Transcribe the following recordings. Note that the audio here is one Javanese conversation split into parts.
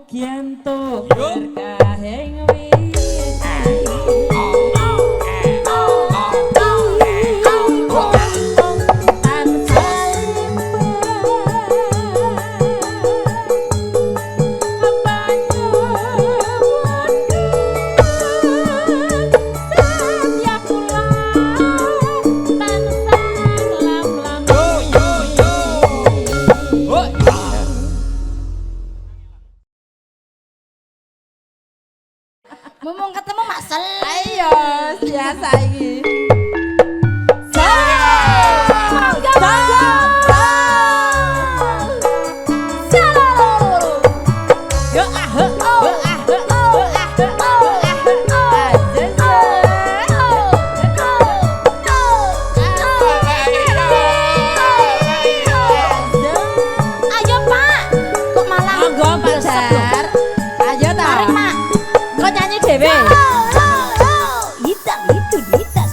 Mugi entuk berkahing wiji. Tansah setya kula tansah lam-lam. Yo yo yo. Oh. Mumpung ketemu Mak Sel. Ayo, biasa iki. Monggo, monggo. Yo ah he, yo ah he, yo ah he, yo ah he. Aja. Ayo, Pak. Kok malah Monggo, Pak ndresep lho. Dar. Ayo ta. Tarik, Mak. Kok nyanyi dhewe? Hitam itu, hitam.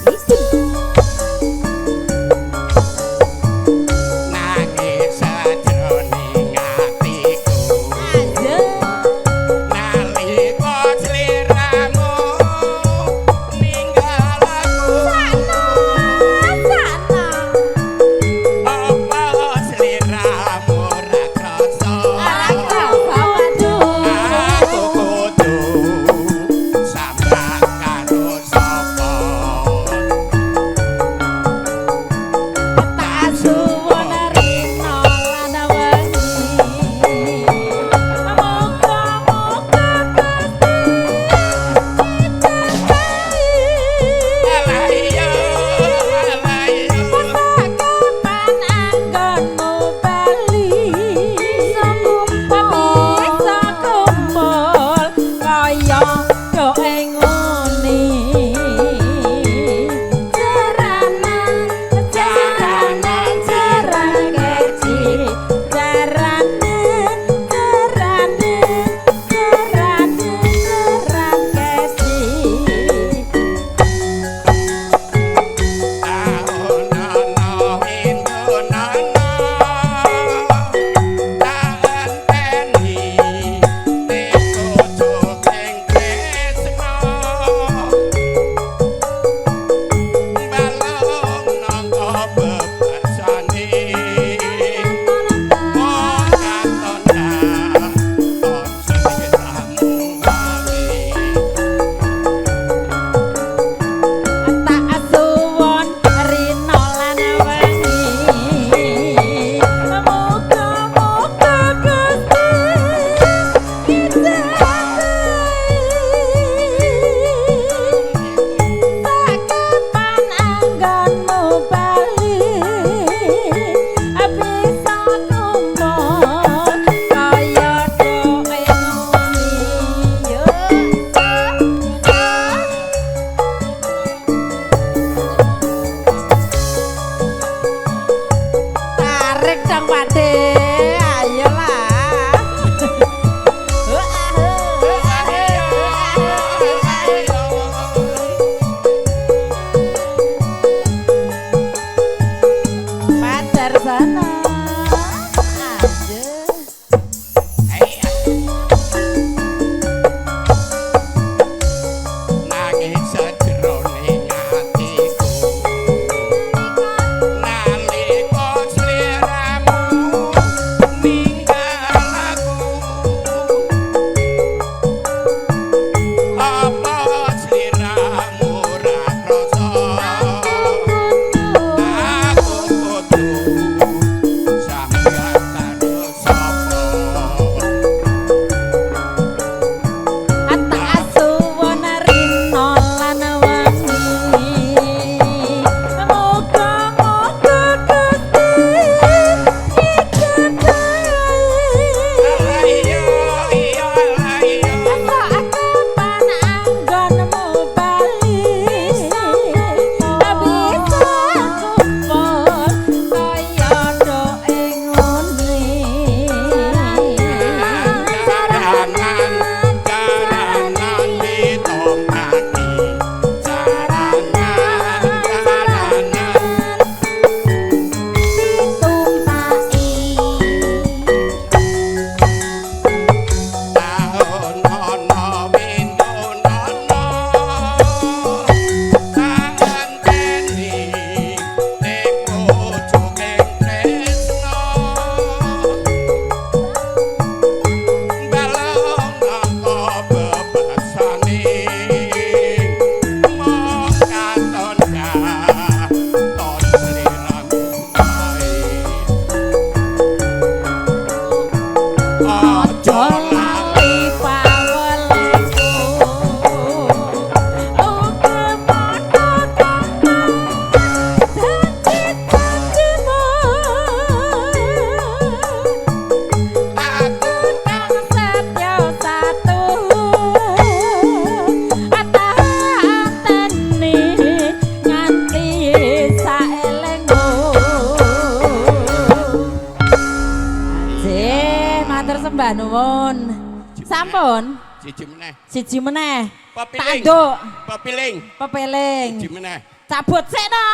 Sampun. Siji meneh. Siji meneh. Pepiling. Tanduk. Pepiling. Pepeling. Siji meneh. Cabut sik to.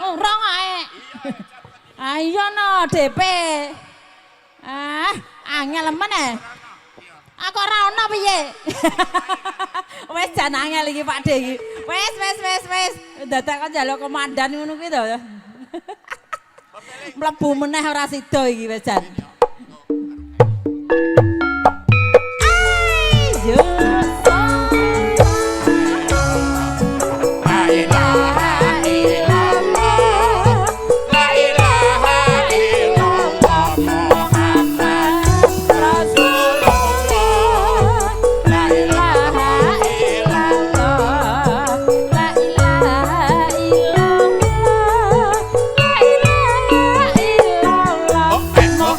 Urung ae. Ayo no DP. Ah, angel meneh. Aku ora ono piye? Wis jan angel iki Pak De iki. Wis wis wis wis. Dadak kok njaluk komandan ngono kuwi to. Mlebu meneh ora sida iki wis jan. Ayo. La ilaha illallah. La ilaha illallah Muhammad Rasulullah. La ilaha illallah. La ilaha illallah. La ilaha illallah. Oh, eh, oh.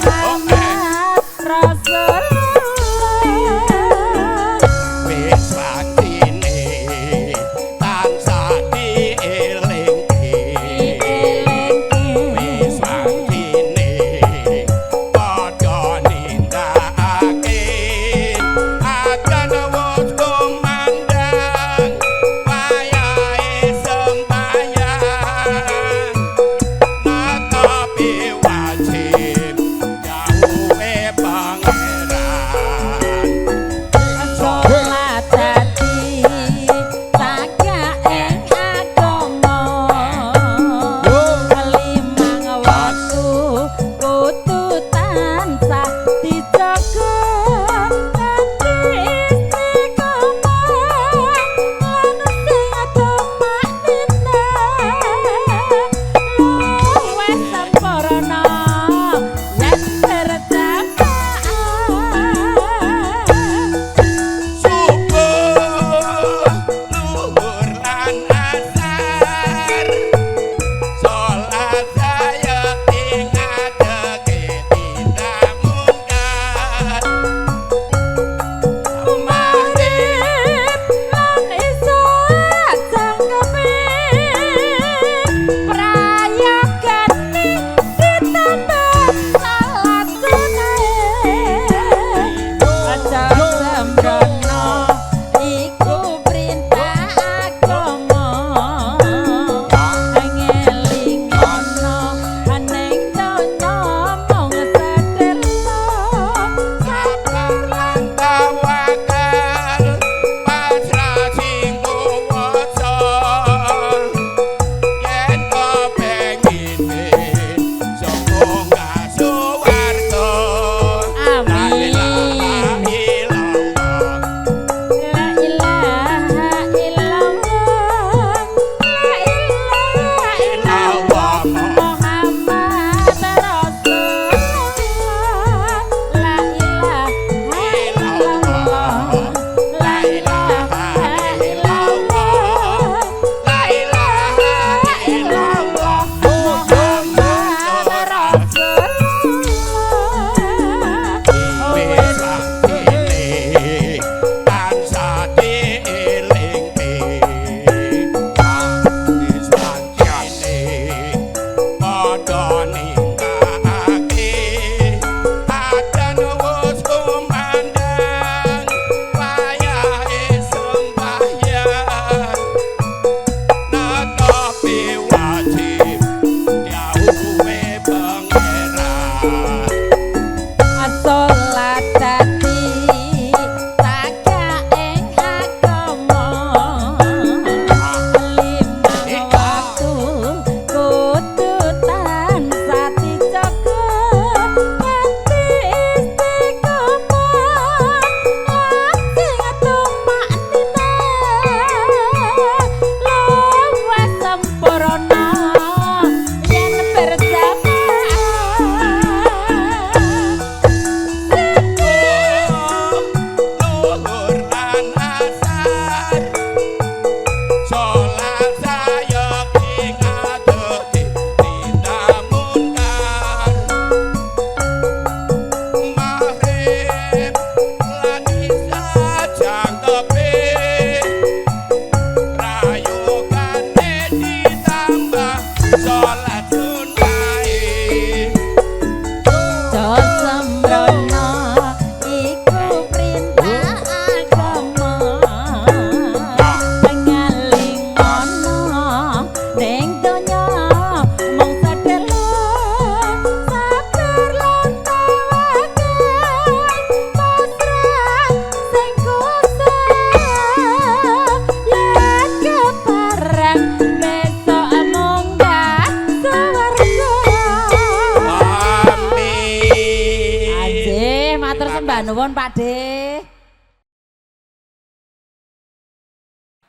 Nuwun Pak De.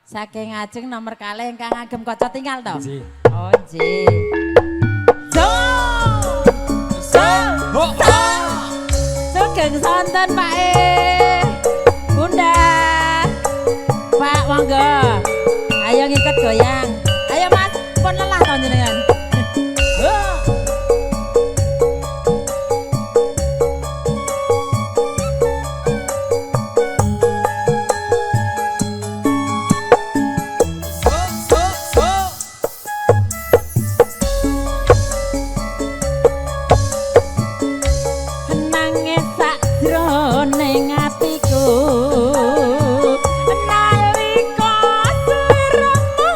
Saking ajeng nomor kalih ingkang ngagem kaca tinggal to. Nggih. Oh nggih. So. So. Ho ho. Sugeng sonten Pak E. Bunda. Pak monggo. Ayo ngikut goyang. Ayo Mas, pun lelah to jenengan. So so so. Nangis sakjroning atiku nalika sliramu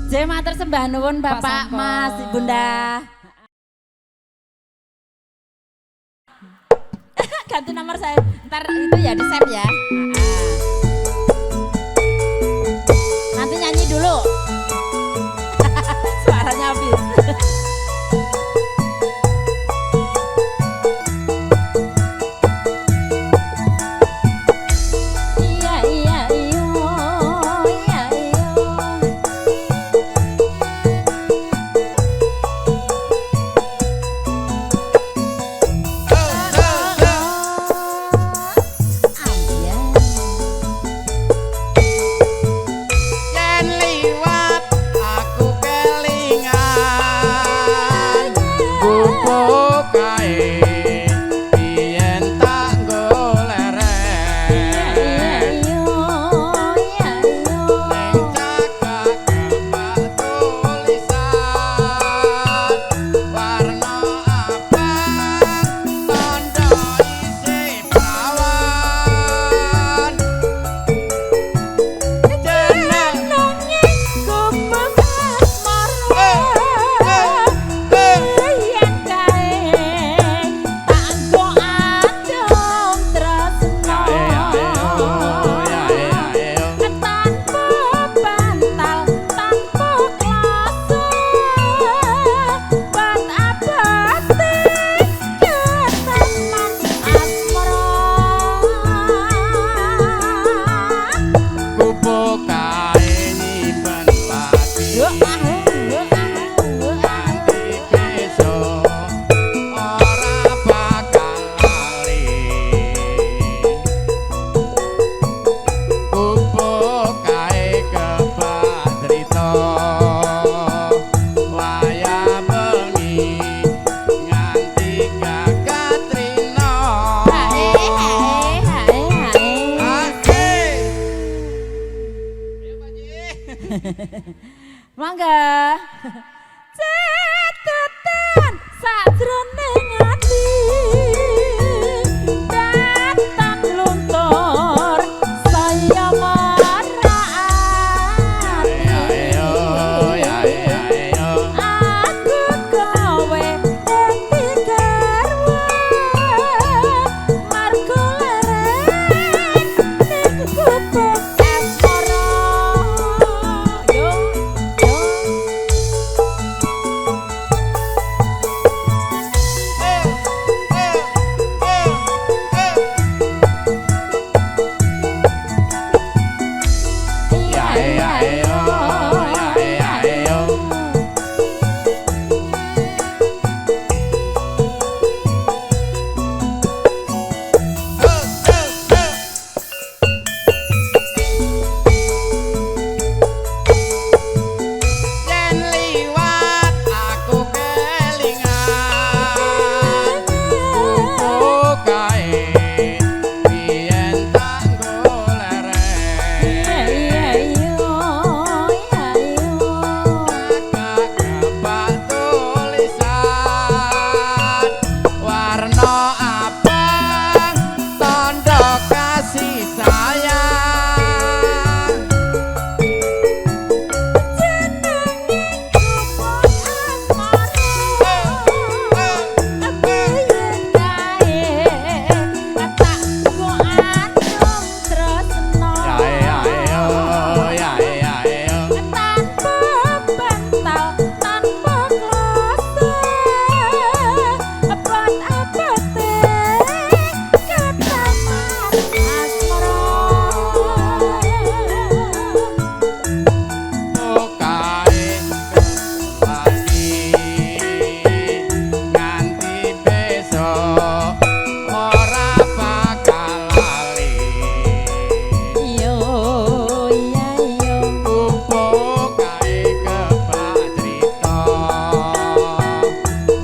J matur sembah nuwun Pak Bapak, Songko. Mas, Bunda. Ganti nomor saya. Ntar itu ya di save ya. Nanti nyanyi dulu. Suaranya habis. Iya iya iyo iya iyo. Ambiar. Yen liwat aku kelingan gupuk kae biyen tak nggo leren Iya iyo iya iyo. ning cagak kebak tulisan warna abang tandha isih prawan jeneng Gubuk asmara yen kae tak nggo adom tresno tanpa bantal tanpa kloso bat abate keteman asmara. Gupuk kae nyimpen pati Yo ah yo ah yo ah. nganti besok ora bakal lali. Gupuk kae kebak crita wayah bengi nganti gagat trina. Hae hae hae hae. Asik. Ayo Pak Ji. Mangga. Ceteten sajroning ati datang luntur saya marah Ayo ya ayo. Aku kowe dadi garwa margo leren ning gubuk asmara. Yo yo. Iya iya iyo iya iyo. Yen liwat aku kelingan gupuk kae biyen tak nggo leren Iya iya iyo iya iyo. Cagak kebak tulisan warna abang tandha kasih sayang. Ya ayo ya ayo. Kae pasti nganti besok ora bakal lali. Gupuk kae kebak crita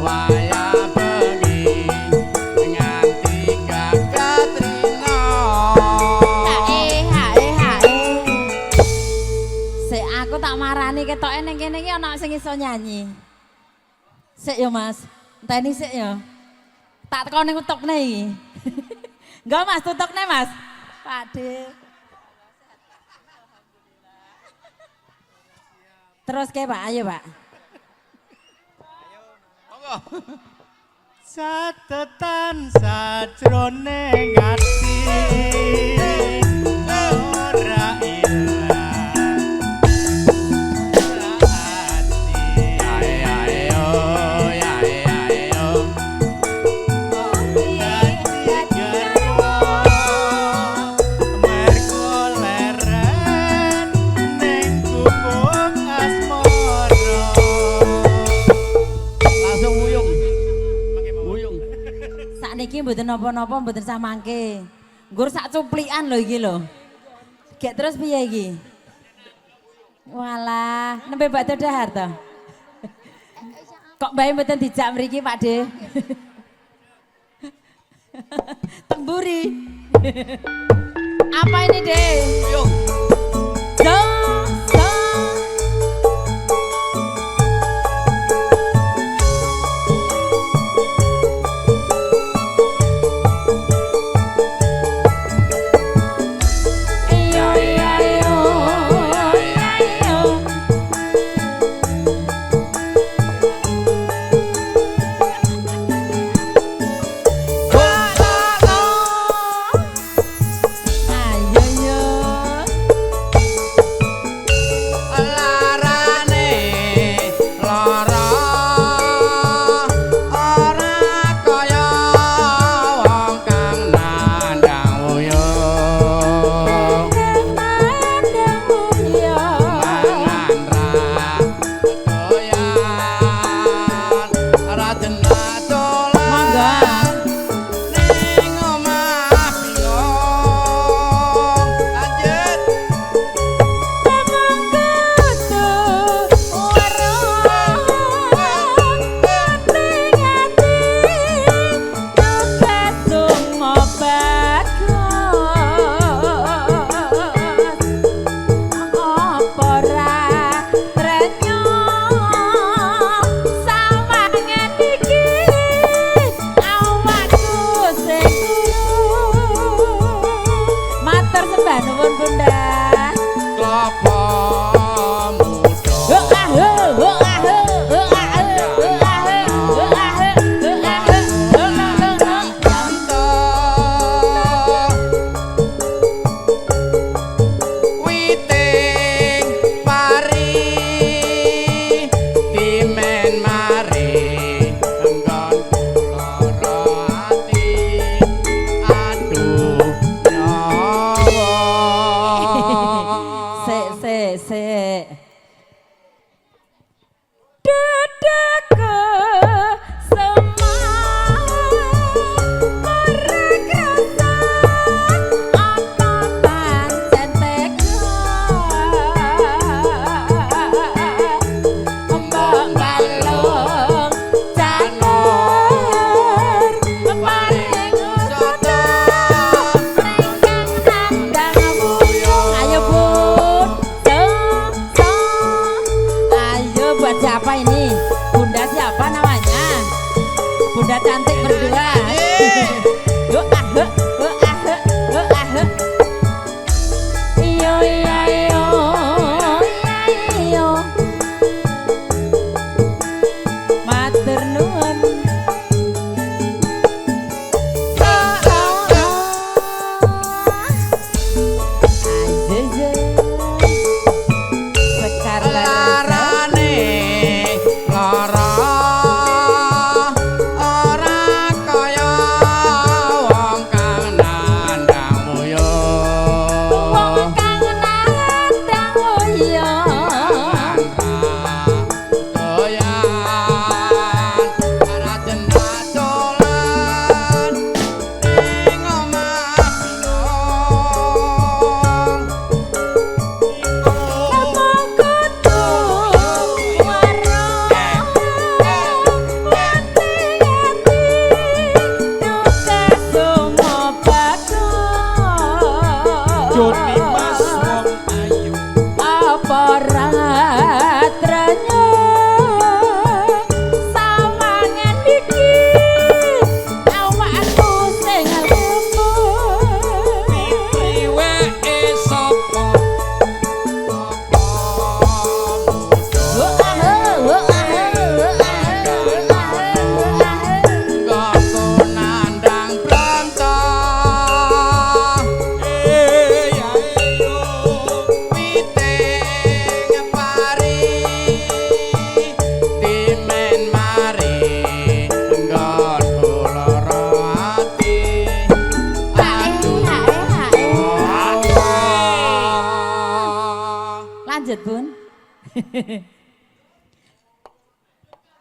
wayah bengi nganti gagat trina. Sik aku tak marani ketoke ning kene iki ana sing iso nyanyi. Sik ya Mas, enteni sik ya. Tak teko ning utukne iki. Enggak Mas, tutukne Mas. Pakde. Terus ke Pak, ayo Pak. Monggo. Catetan sajroning ati ora ilang ora ati Ae ae oh, ae ae oh. Dadi garwa mergo leren ning gubuk asmara. Langsung wuyung. Wuyung. Sakniki mboten napa-napa mboten sah mangke. Nggur sak cuplikan lho iki lho. Gek terus piye iki? Walah, nembe bakdo dahar to. Kok bae mboten dijak mriki Pak De? Temburi. Apa ini, De? Wuyung. Do, do. Ayo, ayo, ayo. Ayo, yo. Larane lara ora kaya wong kang nandhang wuyung. Mangan ra doyan ra genah dolan Monggo. Ning omah bingung anjir. Matur sembah nuwun Bunda. Klopo muda. Ho ah ho ho ah ho ho ah ho ho ah ho ho ah ho ho ah ho ho ho ho ho. Kanto witing pari timen mari enggonku lara ati aduh nyawa. Sik sik sik. Dadaku semar ora krasa apa pancen tega. Mbok balung janur paring usada ringkang nandang wuyung. Ayo Bun, so, so. Ayo buat siapa ini? Bunda siapa namanya? Bunda cantik berdua. Ho ah ho, ho ah ho, ho ah ho. Iyo iya iyo, iya iyo. Matur nuwun. Sekar Larane lara ora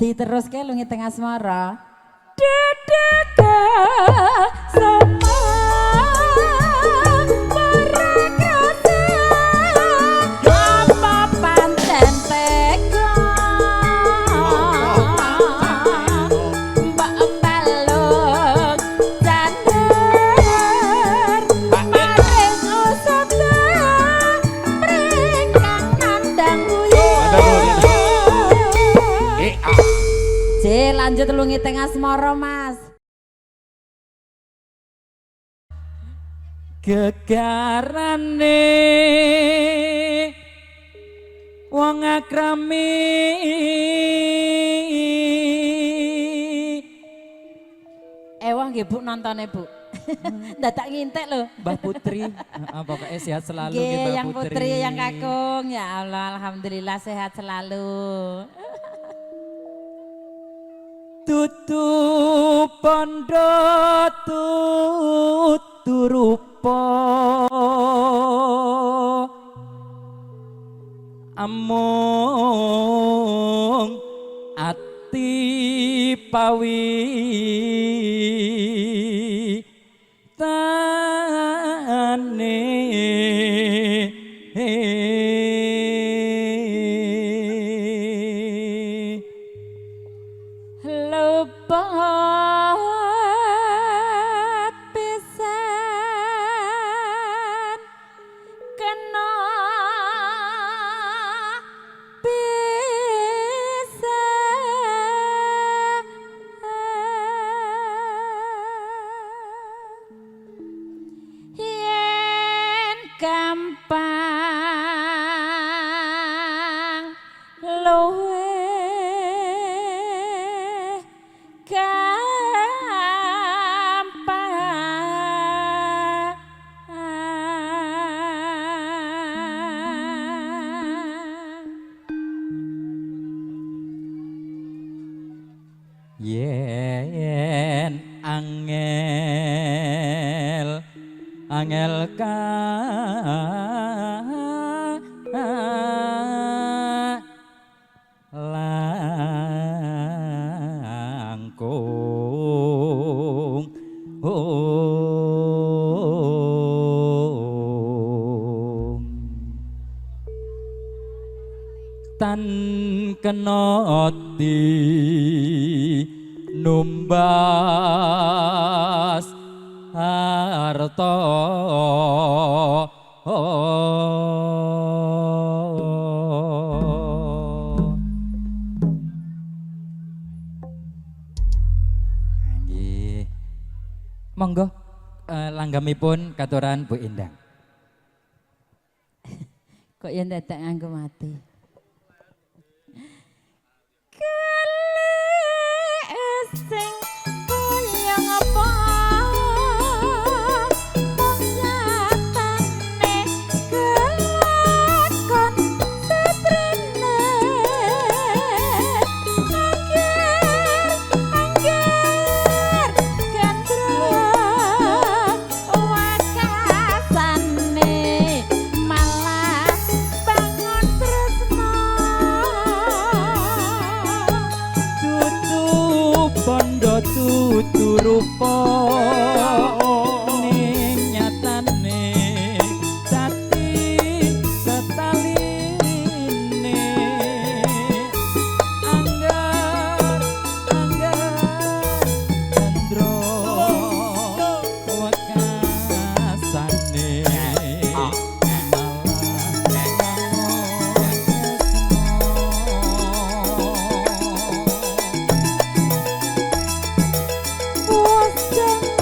Diteruske lungi teng asmara. Dedeke sapa ora krasa apa pancen tega mbak embalung jander maring usada mringkang nandang buyut. J lanjut lungi teng asmara Mas. Gegarane wong akrami Ewah nggih Bu nontone Bu. Dadak ngintek lho. Mbah Putri, heeh, pokoknya sehat selalu nggih Nggih, Mbah yang Putri. putri yang kakung ya Allah alhamdulillah sehat selalu. Tutu pondo tutu rupa amung ati pawi tane. Luput pisan kena pisan yen gampang luwih gampang. Yen angel angel ka langkung tan kena di numbas harta. Nggih. Monggo langgamipun katuran Bu Endang. Kok yen dadak nganggo mati. Sing kaya ngapa mung nyatane kelakon setrene angger angger gandra wakasane malah bangun tresno. Tutu bondo tutu rupa ning nyatane dadi setaline angger angger gandra wekasane malah bangun tresno. Bosen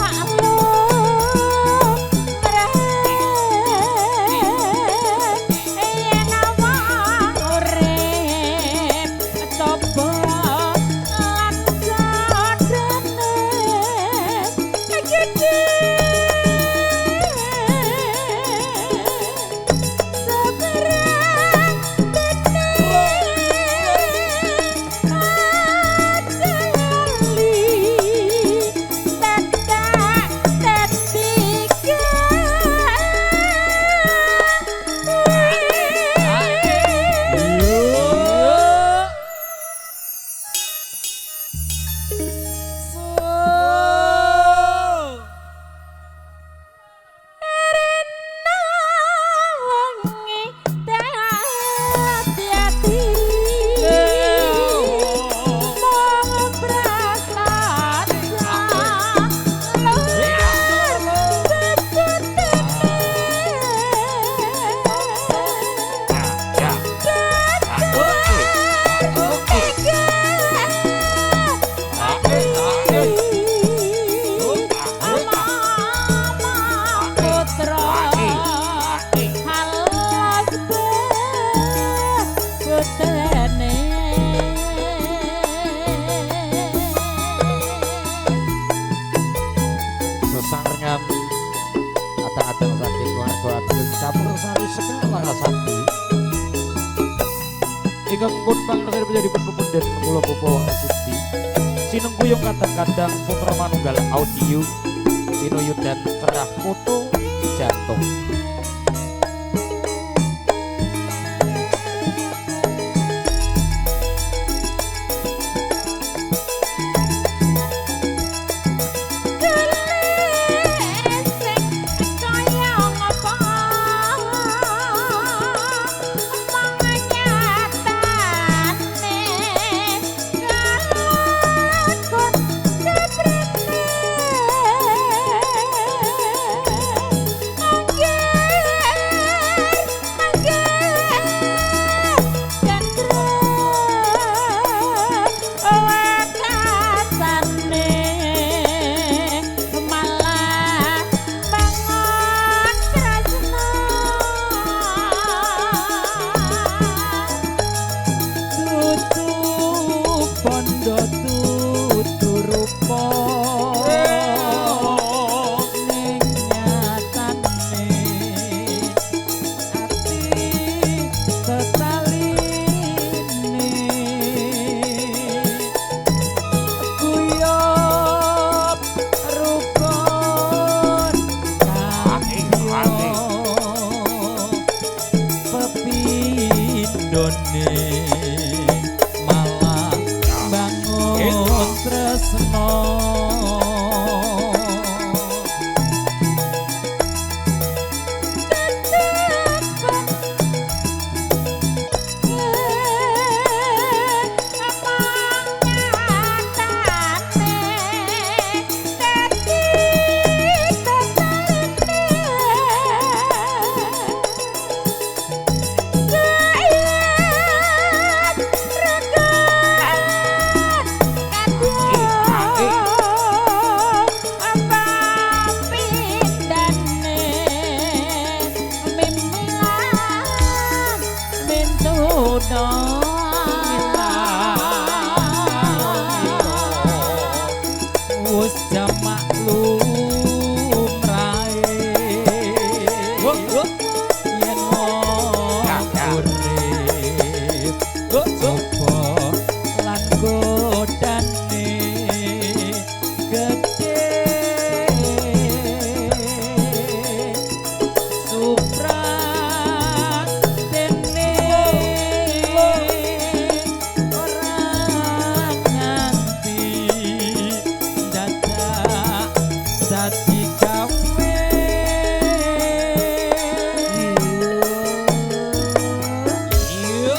Ingkang pun pangersa menjadi pepunden kula Bapak Wangsuti. Sinengkuyung kadang-kadang putra manunggal audio sinuyudan cerah foto jantung. Malah bangun tresno. Wis jamak lumrahe yen wong urip coba lan godane gedhe supratene ora nganti dadak dadi gawe. Iya.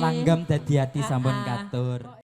Langgam dadi ati sampun katur.